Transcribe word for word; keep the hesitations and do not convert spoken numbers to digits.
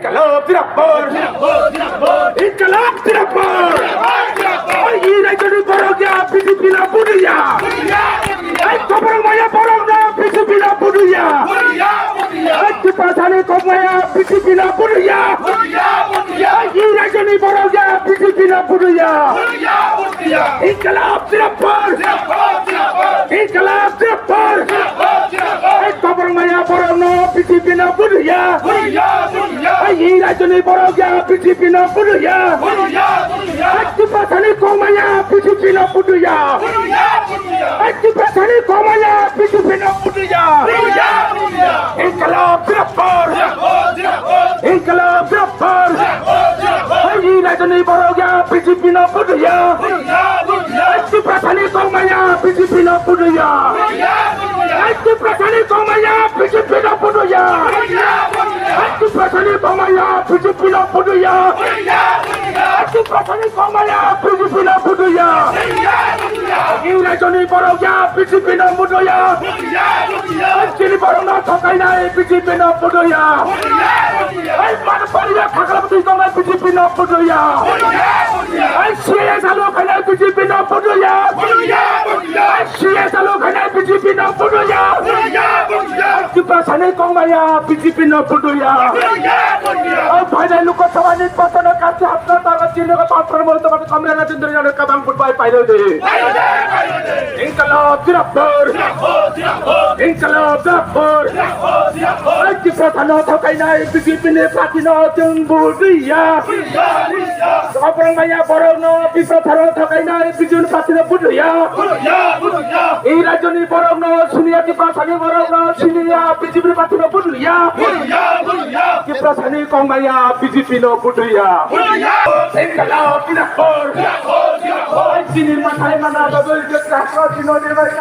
Inkalab Tirapur! Inkalab Tirapur! Oi, e raijoni borok ya B J P no budu ya! Oi, koborok maya borok no B J P no budu ya! Oi, Tiprasani kok maya B J P no budu ya! Oi, e raijoni borok ya B J P no budu ya! Inkalab Tirapur! Inkalab Tirapur! Oi, koborok maya borok no B J P no budu ya! Oi, e raijoni borok ya B J P no budu ya! Oi, Tiprasani kok maya B J P no budu ya! Oi, Tiprasani kok maya B J P no budu ya! Inkalab Tirapur! Inkalab Tirapur! Oi, e raijoni borok ya B J P no budu ya! Oi, Tiprasani kok maya B J P no budu ya! Oi, Tiprasani kok maya B J P no budu ya! Oi, Tiprasani kok maya B J P no budu ya! Oi, Tiprasani kok maya B J P no budu ya! E raijoni borok ya B J P no budu ya! Oi, chini borok no thokainai B J P no budu ya! Oi, Manipur ya thakla bwtwi tongnai B J P no budu ya! Oi, C A A salo khainai B J P no budu ya! Oi, C A A salo khainai B J P no budu ya! Oi, Tiprasani kok maya B J P no budu ya! Oi, phainai Lok Sabha ni bosongo kaisa hapta tago chini ko pathor mo to kamra na chindri na kabang put bai pailo de. Inkalab Tirapur! Inkalab Tirapur! Oi, Tiprasano thokainai B J P ni party no chwng budu ya! Koborok maya borok no Tiprasano thokainai B J P ni party no budu ya! E raijoni borok no siniya, Tiprasani borok no siniya, B J P ni party no budu ya! Tiprasani kok maya B J P no budu ya! Inkalab Tirapur! Oi, chini mathai mana bagwi je tractor chino de bai